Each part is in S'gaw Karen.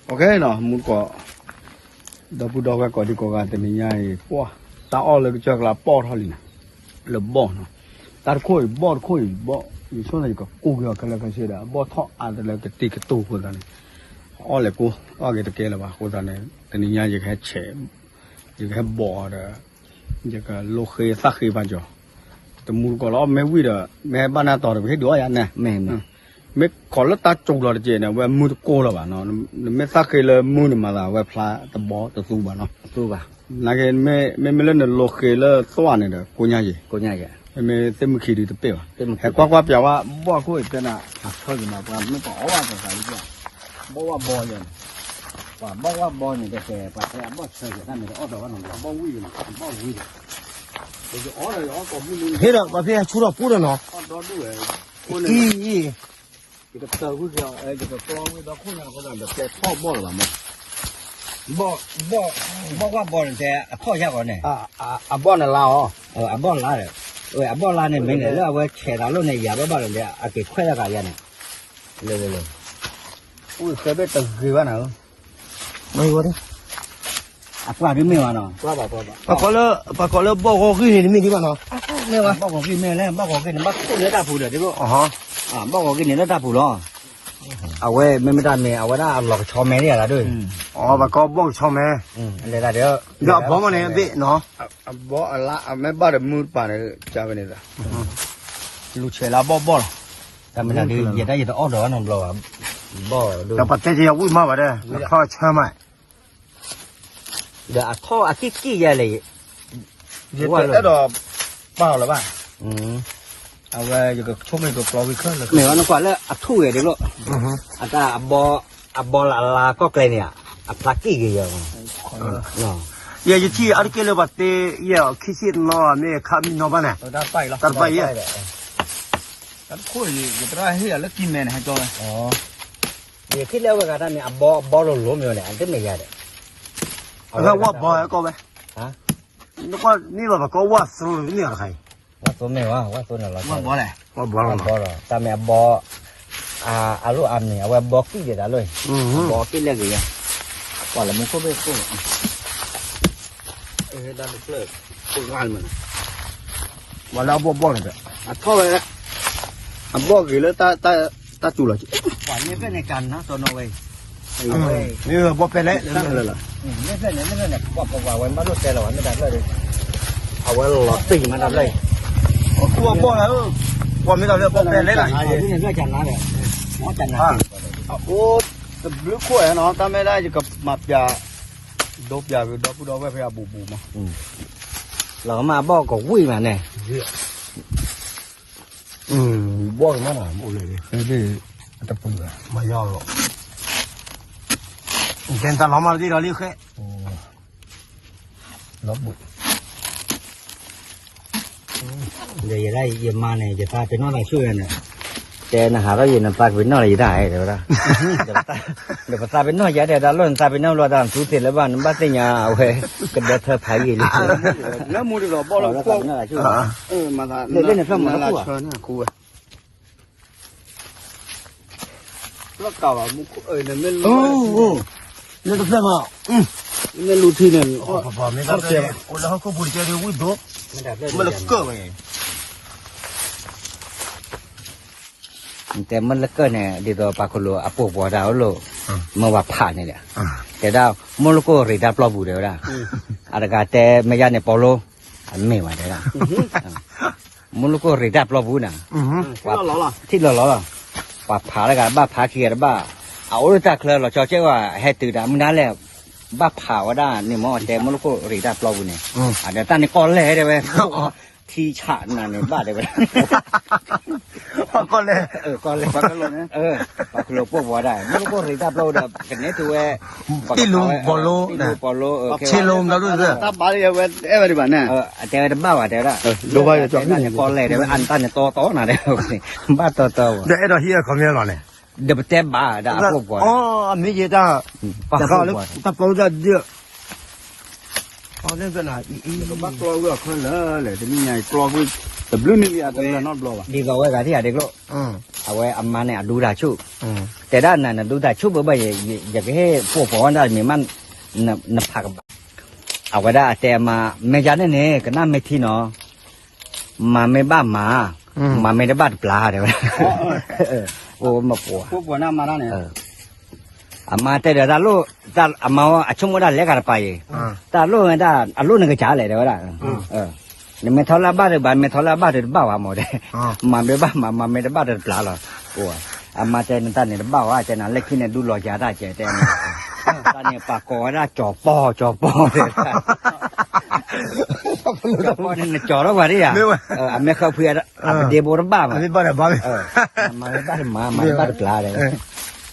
နီၤ မူတကိး ဒီပုၢ်ဒီဝဲၢ်ကိးဒံကိးဂၤ တနံၤညါအံၤ ပှၢ် တၢ်အီၣ်လၢကစၢၢ်ကျါပီၣ်ထီၣ်လံနီၤ, လၢဘီၣ်နီၤ, တၢ်တခိၣ်အံၤဘီၣ် တခိၣ်အံၤ ဘီၣ် ယဆိကမိၣ်ယကကူးက့ၤအီၤခဲလၢာ်ခဲဆ့ဒီး အဘီၣ်ထီၣ်အါတလၢကတံၢ်ကတူၢ်အဃိသတးန့ၣ် အီၣ်လဲၤကူး အီၣ်က့ၤတကဲလၢၤဘၣ်အဃိသတးန့ၣ် တနံၤညါယကဟဲဆဲး ယကဟဲဘီၣ်အီၤဒီး ယကလိဃ့သၣ်ဃ့ဘၣ်ကီၤ, တမူတကိးလီၤ အီၣ်မ့ၢ်ဝံၤဒီး မ့ၢ်ဟဲဘၣ်နၢ်တီၤဒီး ပဟ့ၣ်ဒုးအီၣ်ယၤနဲ, မ့ၢ်ခိးလၢတၢ်စူၤလီၤတက့ၢ်န့ၣ် အဝဲမုၢ်တကိၢ်လၢၤဘၣ်နီၤ, နမ့ၢ်သၣ်ဃ့လၢမုၢ်န့ၣ်မၤသး အဝဲဖျါတဘီတသူဘၣ်နီၤ, နာ်က့ မ့မ့ၢ်လၢနလိဃ့လၢသွၣ်န့ၣ်ဒီး ကိညါယံၤ, မ့မ့ၢ်သ့ၣ်မုၢ်ခံဒုးတပ့ၢ်ဘၣ်, ဟဲကွၢ်ကွၢ်ပျးဝဲ ဘီၣ်ခိၣ်အံၤတဲနၤ အဆၢက့ၤမး ပှၤမ့ၢ်ပှၤအီၣ်ဝဲပှၤသးလံ ဘီၣ်ဝဲဘီယဲန့ၣ်, ပှၤဘီၣ်ဝဲဘီန့ၣ် တကဲ ပှၤတဲအဘီၣ်ဆၢက့ၤတၢ်န့ၣ် တအီၣ်ဒီးဝဲနီၤ ဘီၣ်ဝံၤန့ၣ် ဘီၣ်ဝံၤန့ၣ်, ယအီၣ်ဒီးယအီၣ်ကိးမုၢ်နံၤ ဟ့ၣ်ဒီး ပှၤဖဲအဆူၣ်ထီၣ်ပူၤဒီးနီၤ, အီၣ်ဒီဒူၣ်ဝဲ, အံၤ ယကတၢၢ်ဝံၤက့ၤအီၤ ယကကျီဝံၤဒီခိၣ်ညါအဃိသတးဒီး တဲထီၣ်ဘီၣ်လၢၤဘၣ်မး, ဘီၣ် ဘီၣ်ဝဲဘီန့ၣ် တဲအထီၣ်ယါဂီၤန့ၣ်, အဘီၣ်န့ၣ်လါအီၤ, အဘီၣ်လါဒီး, အဘီၣ်လါန့ၣ် မ့ၢ်န့ၣ်လၢအဝဲဆဲးသးလိၣ်န့ၣ် ယၤဘၣ်ဘၣ်ဒီး အက့ၤခွဲးလၢဂၤယါန့ၣ်, လၢလၢလၢ, အိၣ်ဃဲဘ့ၣ်တဂ့ၤဘၣ်နၤဧၢ, အပှၢ်ဒုးမ့ၢ်ဘၣ်နီၤ, ပှၤကိးလၢ ပှၤကိးလၢဘီၣ်ဂီၢ်ဂံၢ်န့ၣ် တမ့ၢ်ဒံးဘၣ်နီၤ, မ့ၢ်ဘၣ် ဘီၣ်ဂီၢ်ဂံၢ်မ့ၢ်လဲၣ် ဘီၣ်ဂီၢ်ဂံၢ်န့ၣ် ဘၣ်ခိၣ်လၢတၢ်ပူၤဒီး ဒ်သိး, ဘီၣ်ဂီၢ်ဂံၢ်န့ၣ်လၢတၢ်ပူၤလီၤ, အဝဲမ့ၢ်မ့ၢ်တၢ်မ့ၢ် အဝဲဒၣ်အလီၤကဆီမဲဒ်ယၤလီၤဒၣ်, ပှၤကိးဘီၣ်ကဆီမဲ, ဒီးအဘီၣ်မ့ၢ်န့ၣ် အဘ့ၣ်နီၤ, အဘီၣ်အလါ အမ့ၢ်ဘၣ်ဒီးမုၢ်တပၤန့ၣ် ကၢ်ဝဲန့ၣ်သး, လူၤဆဲးလၢအဘီၣ်ဘီၣ်လီၤ, တၢ်မ့ၢ်တၢ်ဒုး ယဲဒၣ်ယတအီၣ်ဒီးနီတဘျီဘၣ်, ဘီၣ်ဒီး ပှၤတဲက့ၤယဝံၣ်မးဘၣ်ဒီး အခီၣ်ဆၢမး ဒီးအထီၣ်အကံၢ်ကံၢ်ယဲလဲၣ်, ယတအဲၣ်ဒိးပာ်အီၤလၢၤဘၣ်, အဝဲယကဆိကမိၣ်ကကျီဝံၤခဲလၢာ်, မ့ၢ်ဝဲနကွၢ်လၢအထူၣ်ဂဲၤဒ်သိး, အတၢ်အဘီ အဘီလၢအလါကီၢ်ကျဲန့ၣ်ဧါ, အဖျါကံၢ်ဂ့ၤယၤ, ယဲယထံၣ်အါတက့ၢ်လၢပှၤတဲယဲအီၤခံဆံတနီၤမ့ၢ်ခါမံနီၤဘၣ်န့ၣ်, တၢ်တပာ်အံၤလီၤ, တၢ်တခိၣ်အံၤ ယသရၣ်ဟ့ၣ်ယၤလၢကံၢ်မဲန့ၣ် ဟဲကၠီဝဲ, ယထံၣ်လၢအဝဲဂၤတၢ်န့ၣ် အဘီအဘီလိၤလိၤမ့ၢ်ဝဲန့ၣ် အတမ့ၢ်ယၤဒီး, အဝဲဝၣ်ဘီဟဲကီၢ်ဝဲ, နကွၢ်န့ၢ်ဘၣ်ပှၤကိးဝၣ်သိမ့ၢ်အီၤတခါအံၤ, ဝၣ်သိမ့ၢ်ဝဲ ဝၣ်သိန့ၣ်လီၤ, ဝၣ်ဘီလီၤ, တၢ်မ့ၢ်အဘီ အလိၣ်အါမံၤ အဝဲဘီကံၣ်ဒဲးတၢ်လီၤ, ဘီကံၣ်လဲၣ်ဂ့ၤယါ, ပှၤလၢမူခိၣ်ဘ့ၣ်ခိၣ်, ပှၤလၢအဘီၣ်ဘီၣ်န့ၣ်, အထီၣ်ဝဲ, အဘီၣ်ဂ့ၤလၢ တၢ်စူၤလီၤ, ပှၤန့ၣ်ဖျဲၣ်န့ၣ် ကနၤစီနီဝဲ, မ့ၢ်ဘီၣ်ပဲလဲၣ်, န့ၣ်ဖျဲၣ်န့ၣ် န့ၣ်ဖျဲၣ်န့ၣ် ပှၤပှၤပှၤဝဲဘၣ်ဒိၣ်တဲလီၤဝဲ မ့ၢ်တၢ်ဖျၢၣ်ဒီး, အဝဲလီၤတံၢ်မးတၢ်ဖျၢၣ်အံၤ, အဘီၣ်ဧၢ, ပှၤမ့ၢ်တၢ်ဖျၢၣ်ဘီၣ်ပဲလဲၣ်လီၤ, န့ၣ်ဖျဲၣ်ကနၤဒီး, ကနၤ, အိၣ်တဘျုးခိၣ်နီၤ တၢ်မ့ၢ်ဒၣ်ယကမၤပျး, ဒိပျးကဒီပုၢ်ဒီဝဲၢ်ဖဲအဘူးဘူးမး, လီၤမးအဘီၣ်ကဝံၣ်မးန့ၣ် ဘီၣ်ကမၣ်နၤ အိၣ်လၢ, တပူၤ, မၤယီၤလီၤ, ကဲတၢ်လီၤမၢ်တသ့ဒီးလံဃဲ, လီၤဘၣ်, ဒီးယဲဒၣ်ယမါန့ၣ် ယသးပ့ၤနီၣ်တၢ်ဆူၣ်ယဲန့ၣ်, တဲနဟးထီၣ်ယဲ နသးပ့ၤနီၣ်လၢယတၢ်အဲၣ်တဲဝဲဒၣ်, ဒီးပသးပ့ၤနီၣ်ယဲတဲဒၣ်လီၤ နသးပ့ၤနီၣ်ဘျီတၢ်သူသ့လၢဘၣ် နဘၣ်သ့ၣ်ညါအဝဲ, ကဒၢထၢဖးယံာ်လံ, လၢမူဒီးဘီၣ်လၢခိၣ်, လၢန့ၣ်ဖျၢၣ်မၤလၢခိၣ်, လၢကးဘၣ်မူခိၣ်, လၢတဖျၢၣ်မး, မ့ၢ်လူၤထံန့ၣ်, အိၣ်လၢဟီၣ်ခိၣ်ပူၤတကဲဒီးဝံၣ်ဒိၣ်, မ့ၢ်လၢကၢၢ်ဝဲ, တဲမ့ၢ်လၢကၢၢ်န့ၣ် ဒ်သိးပှၤခလိာ်အပိာ်ပှၤတၢ်အိၣ်လိာ်, မ့ၢ်ဝဲဖးန့ၣ်ဒီး, တဲဒၣ်, မိၢ်လိၣ်ကိၢ်ရ့ၣ်တၢ်ပျီပူၤတဲဝဲဒၣ်, အတဂၤတဲမ့ၢ်ယါန့ၣ်ပီလိ, အမ့ၢ်ဝဲတဲဒၣ် မ့ၢ်လိၣ်ကိၢ်ရ့ၣ်တၢ်ပျီပူၤနၤ, ထံၣ်လီၤလီၤလီၤ, ပှၤဖးတဂၤတဘၣ် ဖးခံဂၤတဘၣ်, အအိၣ်လၢတၢ်ချၢလီၤဆီကဲဝဲ ဟဲတုၤတၢ်မုၢ်နၤလဲၣ်, ဘၣ်ဖးဝဲဒၣ်န့ၣ်မ့ၢ်တဲမ့ၢ်လိၣ်ကိၢ်ရ့ၣ်တၢ်ပျီပူၤန့ၣ်, အဒီးတၢ်န့ၣ်ကီၢ်လဲၢ်တဲဝဲ ထံဆးနၤန့ၣ်ဘၣ်တဲဝဲ, ကီၢ်လဲၢ်, ကီၢ်လဲၢ်, ပှၤခလိာ်ပိာ်ပှၤဒၣ် မ့ၢ်လိၣ်ကိၢ်ရ့ၣ်တၢ်ပျီပူၤဒီး ကနဲတုၤဝဲ, တံၢ်လူၤပီၤလိ, တံၢ်လူၤပီၤလိ, ဆ့လူၤဘျီဒုၣ်, တၢ်ဘၣ်လၢယဝဲအဲၣ်ဝဲဒံးဘၣ်န့ၣ်, အတဲဝဲတဘၣ်ဘၣ်တဲဝဲဒၣ်, ဒိဘၣ်ယကီၢ်န့ၣ်ကီၢ်လဲၢ်တဲဝဲ အတၢ်န့ၣ်တီတီနၤတဲဝဲ, ဘၣ်တီတီ, ဒီးအဲၣ်ဒိးဟံးအခီပညီလီၤန့ၣ်, ဒီးပတဲဘၣ်ဒၣ်အပိာ်ပှၤ, အမ့ၢ်ယဲတၢ်, တၢ်ပျီဒၣ်ဒၣ်, ကဘၣ်ကျီဝံၤအခီလၢာ်လဲၣ် တနံၤညါအံၤကျီဝံၤ, တဘျုးနံၤလံအတလၢနီတဘျီဘၣ်, ဒ်သိးဝဲဂၤထံၣ်ဧါဒ်ကျိ, အဝဲအမါန့ၣ် အဒူတၢ်ဆူၣ်, တဲဒၣ်န နဒူတၢ်ဆူၣ်ဘၣ်ဘၣ်, ယကဟ့ၣ်ပိာ်ပိာ်ဝဲဒၣ်မ့ၢ်မး, နဖးကဘၣ်. အဝဲဒၣ်အတဲအမါ, မ့ၢ်ယၤန့ၣ်န့ၣ် ကနၣ်မ့ၢ်ထံနီၤ, မၤမ့ၢ်ဘၣ်မၤ, မၤမ့ၢ်တဘၣ်တပျၢ်တဲဝဲဒၣ်, အိၣ်မပှၤ အမါတဲဒီး တၢ်လိၣ်, အမါအဆိကမိၣ်ဒၣ်လဲၤဂၤတပၤအံၤ, တၢ်လိၣ်ဝဲဒၣ် အလိၣ်နကစၢ်လဲၣ်တဲဝဲဒၣ်, နမ့ၢ်ထီၣ်လၢအဘၣ်ဒီးဘၣ်, မ့ၢ်ထီၣ်လၢအဘၣ်ဒီးတဘၣ်ဝဲမ့ၢ်တဲ, မၤမ့ၢ်ဘၣ်မၤ, မၤမ့ၢ်တဘၣ်ဒီးတပျၢ်လီၤ, အမါတဲနတၢ်န့ၣ်တဘၣ်ဝဲ, တဲနလၢခံန့ၣ်ဒူလီၤယၤတၢ်ကဲတဲ, တၢ်န့ၣ်ပှၤကိးဝဲဒၣ်ကၠီၤပီၢ်, ကၠီၤပီၢ်တဲ, ကၠီၤပီၢ်န့ၣ် နကၠီၤထီၣ်ပှၤဒ်ယၤ, အမ့ၢ်ဃၢဖှံ, အပဒ့ဘိတဘၣ်မး, မၤမ့ၢ်ဘၣ်တမၤ, မၤမ့ၢ်ဘၣ်တပျၢ်တဲ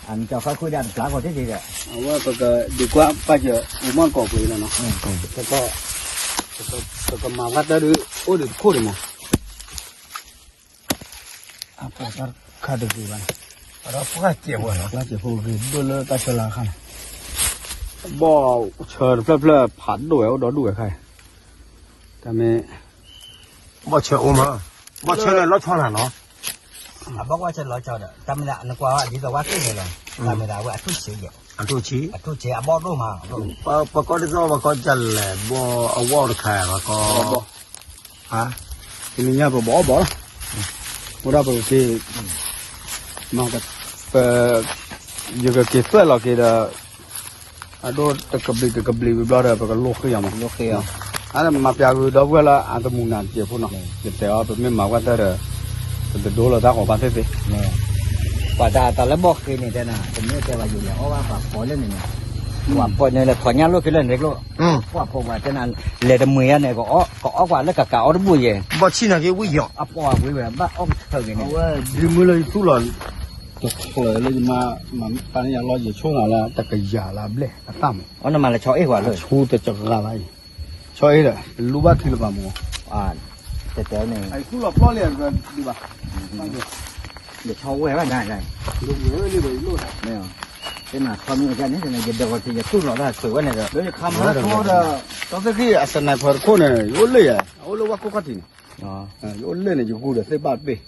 အမ့ၢ်ကၠီၤဃၢခွံဒၣ်တပျၢ်ကီးတ့ၢ်တ့ၢ်ဒီး, အဝဲပကဒုးကွၢ်ပာ်စၢၤ အိၣ်မီၢ်ကိးပှ့ၤလီၤနီၤ, ပကမၤဝဲတၢ်ဒုး အိၣ်ဒံးတခိၣ်ဒံးမး, အပှၤတၢ်ခါတဂ့ၤဘၣ်, အဒီးပှၢ်စဲးဝဲလီၤ, ပှၢ်စဲးဖိဂ့ၤဒိၣ်လၢတၢ်ဆၢလၢခါန့ၣ်, ဘီၣ်ဆၢတဖျၢၣ်ဖျၢၣ်ဖးဒိၣ်ဝဲ အိၣ်ဒီဒူၣ်ဝဲခါအံၤ, တၢ်မ့ၢ် ဘီၣ်ဆၢအိၣ်မး, ဘီၣ်ဆၢလၢလီၤဆီနၤနီၤ, အဘီၣ်ကွၢ်ဆၢလီၤဆီဒီး တၢ်မ့ၢ်ဒၣ်နကွၢ်ဝဲဒ်သိးဝဲသ့ၣ်န့ၣ်လီၤ, တၢ်မ့ၢ်ဒၣ်အဝဲအထူၣ်ဆံးယဲၢ်, အထူၣ်ဆံး, အထူၣ်ဆံးအဘီၣ်ဒိၣ်မး, ပကိးဒ်သိးပကိးကလဲၣ် ဘီၣ်အဝီၣ်တခါ ပကိး, တနံၤညါပဘီၣ်အီၣ်ဘီၣ်လီၤ, အိၣ်ဒၣ်ပကက့ၤ မၤက, ပ, ယကက့ၤသွဲၣ်လီၤက့ၤဒီး, အဒိၣ်တကဘျံးတကဘျံးဝံၤဘျီဒီး ပကလိၣ်ဃ့အီၤမး, အမၤပျးဂုာ်ဒီပုၢ်ဝဲၢ်လၢအတမူနၤတစဲးဖိနီၤ, ယတဲအီၤ ပမ့ၢ်မၤဝဲတၢ်ဒီး, ပတဒိလီၤတၢ်ဂီၤဘၣ်သ့ၣ်သ့ၣ်, ပှၤတၢ်အတၢ်လၢဘီၣ်ဃ့န့ၣ်တဲနၤ တမ့ၢ်တဲဘၣ်ယိၤလဲၤအီၣ်ဘၣ်ပှၤကိးလၢန့ၣ်န့ၣ်, ပှၤပိာ်န့ၣ်လဲၤခိးညၣ်လိၣ်က့ၤလၢန့ၣ်ကျိၣ်, ပှၤပိာ်ပှၤတဲနၤ, လဲၤတမှံၤယါန့ၣ် ကအီၣ်ကွၢ်လၢကကးအီၣ်တဘူၣ်ယဲၢ်, ဘီၣ်ဆံၣ်နၤက့ၤဝံၣ်ယီၤ, အပိာ်အဝဲဘၣ်အီၣ်ကထၢက့ၤန့ၣ်, ဒ်မုၢ်လၢယသူၣ်လီၤ, တချုးလၢယမၤ, မၤပာ်န့ၢ်ယၤလီၤ ယဆိကမိၣ်လၢတကယၤလၢအဘျဲၣ်အသၣ်မး, အီနမၤလၢဆီအ့ၣ်ပှၤလၢ, အဆိတကဂၤလၢအံၤ, ဆီအ့ၣ်ဒီး, လူဘၣ်ထံလၢပှၤမး, တဲတဲန့ၣ်, ယဆီဝဲဘၣ်နၤ, ယဒိးဝဲလၢယသူၣ်လီၤတၢ်ဆိးဝဲန့ၣ်ဒီး, ဒီးယခးမၤဆိဒီး, တၢ်သ့ၣ်ဃံအစနၢၣ်ပၢၢ်တခိၣ်န့ၣ် ယအိၣ်လၢယၤ, အိၣ်လၢဝၣ်ခိၣ်ခီၣ်ထံးန့ၣ်, ယအိၣ်လၢန့ၣ် ယကူဒီးသ့ၣ်ဘၣ်တပ့ၢ်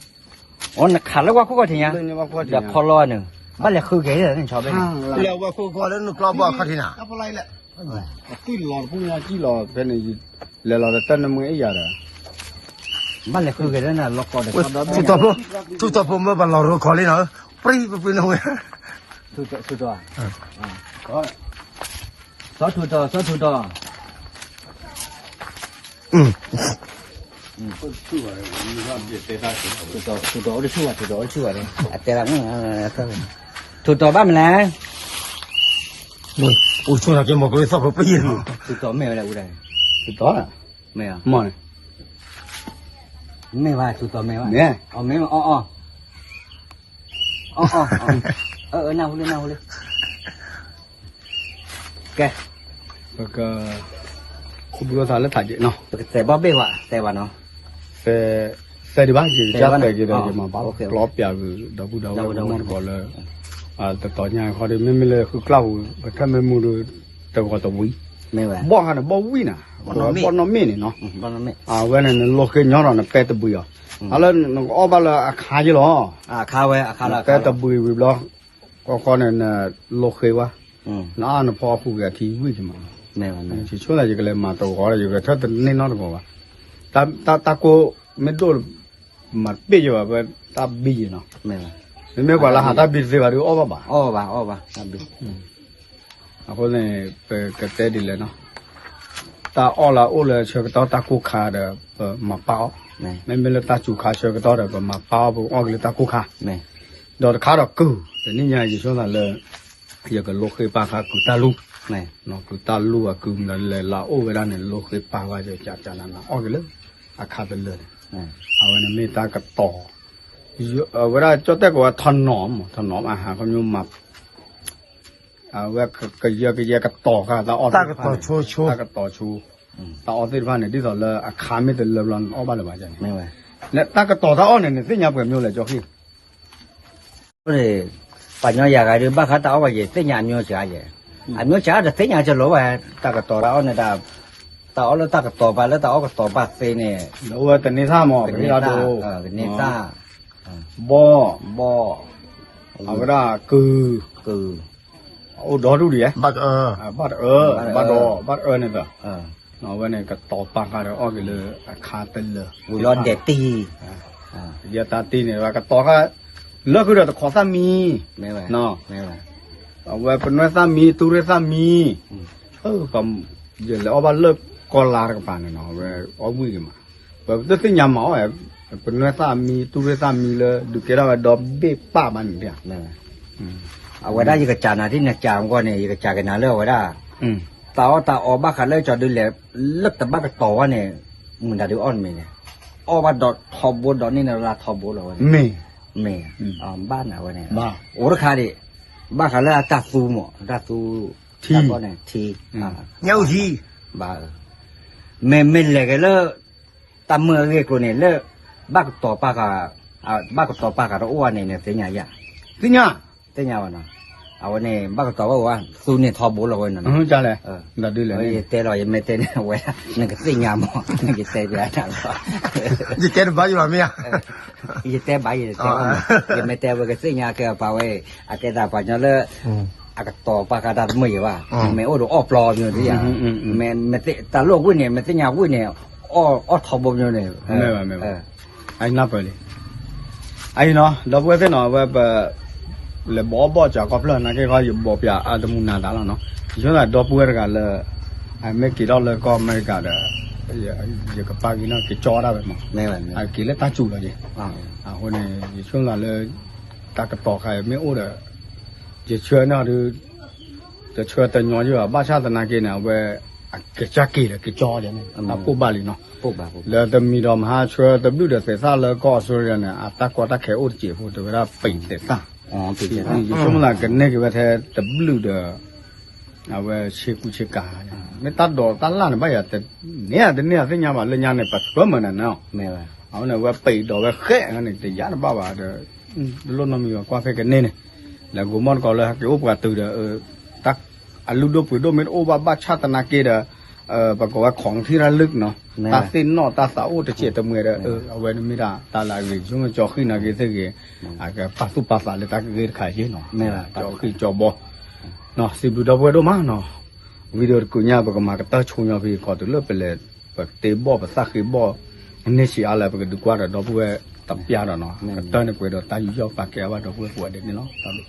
အိနခးလၢဝၣ်ခိၣ်ခီၣ်ထံးညါ, ဒီးဖီလီၤနုာ်, ဘၣ်လဲၤဃုက့ၤန့ၣ် ဆီဘ့ၣ်န့ၣ်, လၢဝၣ်ခိၣ်ခီၣ်လၢနကျီဘီၣ်ခီၣ်ထံးနၤ, အတုၢ်လီၤတပူၤညါကံၣ်လီၤဖဲန့ၣ်, လဲၤလီၤဒီးတၢ်နမွေအယၤဒီး, ဘၣ်လဲၤဃုက့ၤလၢနလီၤကီးဒီး, ထူၣ်တီၤဖိမၢပလီၤရိခီလံနီၤ, ပြံပပှ့ၤနဝဲ, ထူၣ်တီၤ, စီၤထူၣ်တီၤ, စီၤထူၣ်တီၤ ထူၣ်တီၤ, ထူၣ်တီၤ, အိၣ်တဆူၣ်ဘၣ်, ထူၣ်တီၤ, အတဲလၢ, ထူၣ်တီၤဘၣ်မနုၤလဲၣ်, အိၣ်ဆိနၤက့ၤမီၤကရ့သီၣ်ဖိပယဲၢ်, ထူၣ်တီၤမ့ၢ်ဝဲဒၣ်အူဒၣ်, ထူၣ်တီၤ, မ့ၢ်, မ့ၢ်, မ့ၢ်ဘၣ် ထူၣ်တီၤမ့ၢ်ဘၣ်, မ့ၢ်, အီၣ်မ့ၢ်, အီၣ်အီၣ်, အီၣ်အီၣ်, အၢ နၢ်ဟူလံ နၢ်ဟူလံ ကဲ, ပက, ခူဘုအသးလၢသးက့နီၤ, ပကတဲဘီၣ်ဘ့ၣ်ဝဲ တဲဘၣ်နီၤ, တဲဒံးဘၣ် ယကစၢ်တဲက့ၤဒီး ယမၤဘၣ်ပျီပျးဂုာ် ဒီပုၢ်ဒီဝဲၢ်မုၢ်တကိးလၢ, တတီၤညါခီဒီး မ့မ့ၢ်လၢဃုကျၢ်ပူၤ ပထၢၣ်မ့ၢ်မူဒီး တဂီၤတဝံၤ, ဘီၣ်ခါန့ၣ် ဘီၣ်ဝံၣ်နၤ, ဘီၣ်နီၢ်မ့ၣ်န့ၣ်နီၤ, အဝဲန့ၣ် နလိဃ့ညီဒီး နပဲတဘှံးအီၤ, အလၢနကအီၣ်ဘၣ်လၢအခါယလီၤ, ပဲတဘှံးဝံၤဘျီ ဃီဃီန့ၣ် နလိဃ့ဝဲ, နအါနဖီဃုာ်က့ၤအထံဝံၣ်ကမး, ယဆိကမိၣ်ယကလဲၤမၤတဂီၤဒီး ယကထၢၣ်တန့ၢ်နီတဂီၤဘၣ်, တၢ်ကိၢ်မ့ၢ်ဒိၣ် မၤတပ့ၢ်ယဘၣ် ပတၢ်ဘံယဲနီၤ, မ့မ့ၢ်ပှၤလၢဟးတၢ်ဘံတသ့ဘၣ်ဒီး အီၣ်ဘၣ်ဘၣ်, အဃိန့ၣ် ပကတဲဒ်လဲၣ်နီၤ, တၢ်အီၣ်လၢအအိၣ်လၢဆၢကတီၢ်တၢ်ကိၢ်ခါဒီး ပမၤပာ်အီၣ်, မ့မ့ၢ်လၢတၢ်စူၤခါဆၢကတီၢ်ဒီး ပမၤပာ်အီၣ် ပအီၣ်က့ၤလၢတၢ်ကိၢ်ခါ, ဒီးတခါဒီးကုၢ် တနံၣ်ညါယဆိကမိၣ်သးလၢ ယကလိဃ့ပာ်ဃာ်ကုၢ်တၢ်လူၢ်, ကုၢ်တၢ်လူၢ်အကုၢ်မနုၤလဲၣ် လၢအအိၣ်ဝဲဒၣ်န့ၣ် လိဃ့ပာ်ဃာ်ယကကနနအီၣ်က့ၤလၢ အခါတလၢာ်န့ၣ်, အဝဲန့ၣ်မ့ၢ်တၢ်ကတီၤ, အဝဲဒၣ်ကၠီၣ်တဲၣ်ကိးဝဲထီၣ်နီၤမး ထီၣ်နီၤမး ဟးခီမးမၤ အဝဲကယၢကယဲကတီၤဃာ်တၢ်အီၣ်သ့ၣ်တဖၣ်န့ၣ်, တၢ်ကတီၤဆိ, တၢ်အီၣ်သ့ၣ်တဖၣ်န့ၣ် ဒ်သိးလၢအခါမ့ၢ်တလၢဘျီန့ၣ် အီၣ်ဘၣ်လၢၤဘၣ်န့ၣ်, တၢ်ကတီၤတၢ်အီၣ်န့ၣ် နသ့ၣ်ညါပှဲၤမံၤလဲၣ် ကၠီဃံ, ပှၤကညီယၤဂၤဒုး ဘၣ်ဃးတၢ်အီၣ်ဘၣ်ယဲၤ သ့ၣ်ညါအမျိုးစကားယဲၤ, အမျိုးစကားတသ့ၣ်ညါကလီၤဝဲ, တၢ်ကတီၤတၢ်အီၣ်န့ၣ် တၢ်အီၣ်လၢတၢ်ကတီၤပာ်လၢတၢ်အီၣ်ကတီၤပာ်သ့န့ၣ်, ကန့ၢ်သၣ်မး ကန့ၢ်သၣ်, ကန့ၢ်သၣ်, ဘီၣ်, ဘီၣ်, အဝဲဒၣ်ကုၤ, ကုၤ, အိၣ်ဒီဒူၣ်ဒံးဧါ, ဘၣ်တအၢ, ဘၣ်တအၢ, ဘၣ်ဒီး ဘၣ်တအၢန့ၣ်သၢ, အဝဲန့ၣ်ကတီၤပာ်ဃာ်ဒီးအီၣ်က့ၤလၢအခါတလၢာ်, ဝံၤလီၤဒဲးတံၢ်, ယတၢ်တံၢ်န့ၣ် ကတီၤဃာ်, လၢဃုာ်ဒီးတခိးသၣ်မံ, အဝဲပနွဲၣ်သၣ်မံ တူၢ်ရ့ၣ်သၣ်မံ ယလဲၤအီၣ်ဘၣ်လၢကီၢ်လါတကပၤန့ၣ်နီၤ အဝဲအီၣ်ဝံၣ်က့ၤမး, ပတသ့ၣ်ညါမးအီၣ်, ပနွဲၣ်သၣ်မံ တူၢ်ရ့ၣ်သၣ်မံလၢဒုးကဲထီၣ်ဝဲဒီဘ့ၣ်ပၣ်ဘၣ်န့ၣ်, အဝဲဒၣ်ယကစးနၤဒ်နစးအဂီၢ်န့ၣ် ယကစးက့ၤနၤလၢအဝဲဒၣ်, တၢ်အီၣ်တၢ်အီဘၣ်ဃးလၢကၠီဒုလဲၣ်, လၢတဘၣ်ကတီၤဝဲန့ၣ်, မုၢ်နၤဒုးအီၣ်နမ့ၢ်န့ၣ်, အီၣ်ဘၣ်ဒီးထီဘိဒီးန့ၢ်နလါထီဘိလီၤဝဲန့ၣ်, မ့ၢ်, ဘၣ်နၤဝဲန့ၣ်, အိၣ်တခါဒံး, ဘၣ်ဃးလၢအတၢ်သူမး တၢ်သူ, ထံ, ဘၣ်, မ့ၢ်မ့ၢ်လဲၤက့ၤလၢ တၢ်မုာ်အဂ့ၢ်အကျိၤန့ၣ်လၢ ဘၣ်ကတီၤပာ်ဃာ်, ဘၣ်ကတီၤပာ်ဃာ်တအိၣ်ဘၣ်န့ၣ် နသ့ၣ်ညါယါ, သ့ၣ်ညါ, သ့ၣ်ညါဘၣ်နီၤ, အဝဲန့ၣ် ဘၣ်ကတီၤဘၣ်ဝဲ သူန့ၣ်ထီဘိလီၤဝဲနီၤ, ယတဲလီၤ ယမ့ၢ်တဲန့ၣ် အဝဲဒၣ် နကသ့ၣ်ညါမး ယတဲဘၣ်ယလီၤမ့ၢ်ဧါ, ယတဲဘၣ်ယတဲ, ယမ့ၢ်တဲဝဲကသ့ၣ်ညါက့ၤပာ်ဝဲ, အကဲသးပှၤကညီလၢ အကတီၤပာ်ဃာ်တၢ်တမုာ်ယဲၢ်ဘၣ်, မ့ၢ်အိၣ်ဒီးအီၣ်ပျီမ့ၢ်ဧါ, တၢ်လိၣ်ဝံၣ်န့ၣ် မ့ၢ်သ့ၣ်ညါဝံၣ်န့ၣ်, အီၣ်ထီဘိမ့ၢ်န့ၣ်, မ့ၢ်ဘၣ်မ့ၢ်ဘၣ်, အနၢ်ပၢၢ်လံ, အအံၤနီၤ ဒီပုၢ်ဝဲၢ်သ့ၣ်နီၤ အဝဲပ လဲၤဘီအီၣ်ဘီၣ်စၢၤကီၢ်ဖျၢၣ်နာ်က့ခီ ယဘီပၠးအတမူနၤသးလီၤနီၤ, ယဆိကမိၣ်ဒီပုၢ်ဝဲၢ်တဂၤလၢ အမ့ၢ်က့ၤထီၣ်လၢကီၢ်အမဲရကၤဒီး ယကပာ်က့ၤနီၣ်က့ၤကၠီဒၣ်ဝဲမး, အက့ၤလၢတၢ်စူၤလီၤက့ၤ, အဃိန့ၣ် ယဆိကမိၣ်လၢ တၢ်ကတီၤခါအံၤမ့ၢ်အိၣ်ဒီး ယဆၢန့ၣ်ဒီး တဆၢတညီယဘၣ်ဆၣ်သနာ်က့န့ၣ် အဝဲ အကစၢ်က့ၤဒီးက့ၤကၠီန့ၣ် တၢ်ပိၢ်ဘၣ်လံနီၤ, လၢတမံၤဒီးမဟါဆှၢတဘျုးဒီးသဲးသၣ်လၢကီၢ်အီစထြ့လယါန့ၣ် အတၢ်ကီတၢ်ခဲအိၣ်တစဲးဖိ တဲဝဲဒၣ်ပံာ်သဲးသၣ်, ယဆိကမိၣ်သးကန့ၢ်က့ၤဝဲထဲတဘျုးဒီး အဝဲဆ့ကူဆ့ကၤ, မ့ၢ်တၢ်ဒိးတၢ်လၣ်န့ၣ် ဘၣ်ယၤတန့ၢ်ဧါတန့ၢ်ဧါသ့ၣ်ညါဘၣ် လၢညါန့ၣ် ပဆှၢမုာ်နၤန့ၣ်, အဝဲန့ၣ် အဝဲပံာ်ဒိးဝဲဃဲးန့ၣ် တယၤတဘၣ်ဘၣ်ဒီး တလိၣ်နီတမံၤဘၣ် ကွၢ်ဖဲကန့ၢ်န့ၣ်, လဲၤဂိၤမီၣ်တကိးလၢဟဲက့ၤအိၣ်ပှၤတုၤဒီး တၢ်အလုၢ်ဒိၣ်ပှ့ၤဒိၣ်မ့ၢ်တအိၣ်ဘၣ် ဘၣ်ဆၣ်သနာ်က့ဒီး ပကိးဝဲ ของที่ระลึก နီၤ, တၢ်သ့ၣ်နီၣ်တၢ်သးအိၣ်တစဲးတမှဲၤဒီး အဝဲန့ၣ်မ့ၢ်ဒၣ်တၢ်လၢအဂ့ၤ ဆိကမိၣ်ကၠီဃံၣ်နာ်က့သ့ၣ်ဂ့ၤ အကပာ်သူၣ်ပာ်သးလၢတၢ်ဂ့ၢ်တခါအံၤနီၤ, ကၠီဃံၣ်ကၠီဘီ စံးဘျုးဒီပုၢ်ဝဲၢ်ဒိၣ်မးနီၤ, video တကုးညါ ပကမၤကတၢၢ်ဆိညါဖဲ ခီတုၤလၢပလဲၤ ပတ့ဘီၣ်ပသၣ်ဃ့ဘီၣ် န့ၢ်ဆံးအါလၢပကဒုးကွၢ်ဒီးဒီပုၢ်ဝဲၢ်တပျၢ်ဒီးနီၤ, ကတၢၢ်န့ၣ်ပှဲၤဒီးတၢ်ယူးယီၣ်ပာ်ကဲအါဘၣ်ဒီပုၢ်ဝဲၢ်ကိးဂၤဒဲးန့ၣ်လီၤ.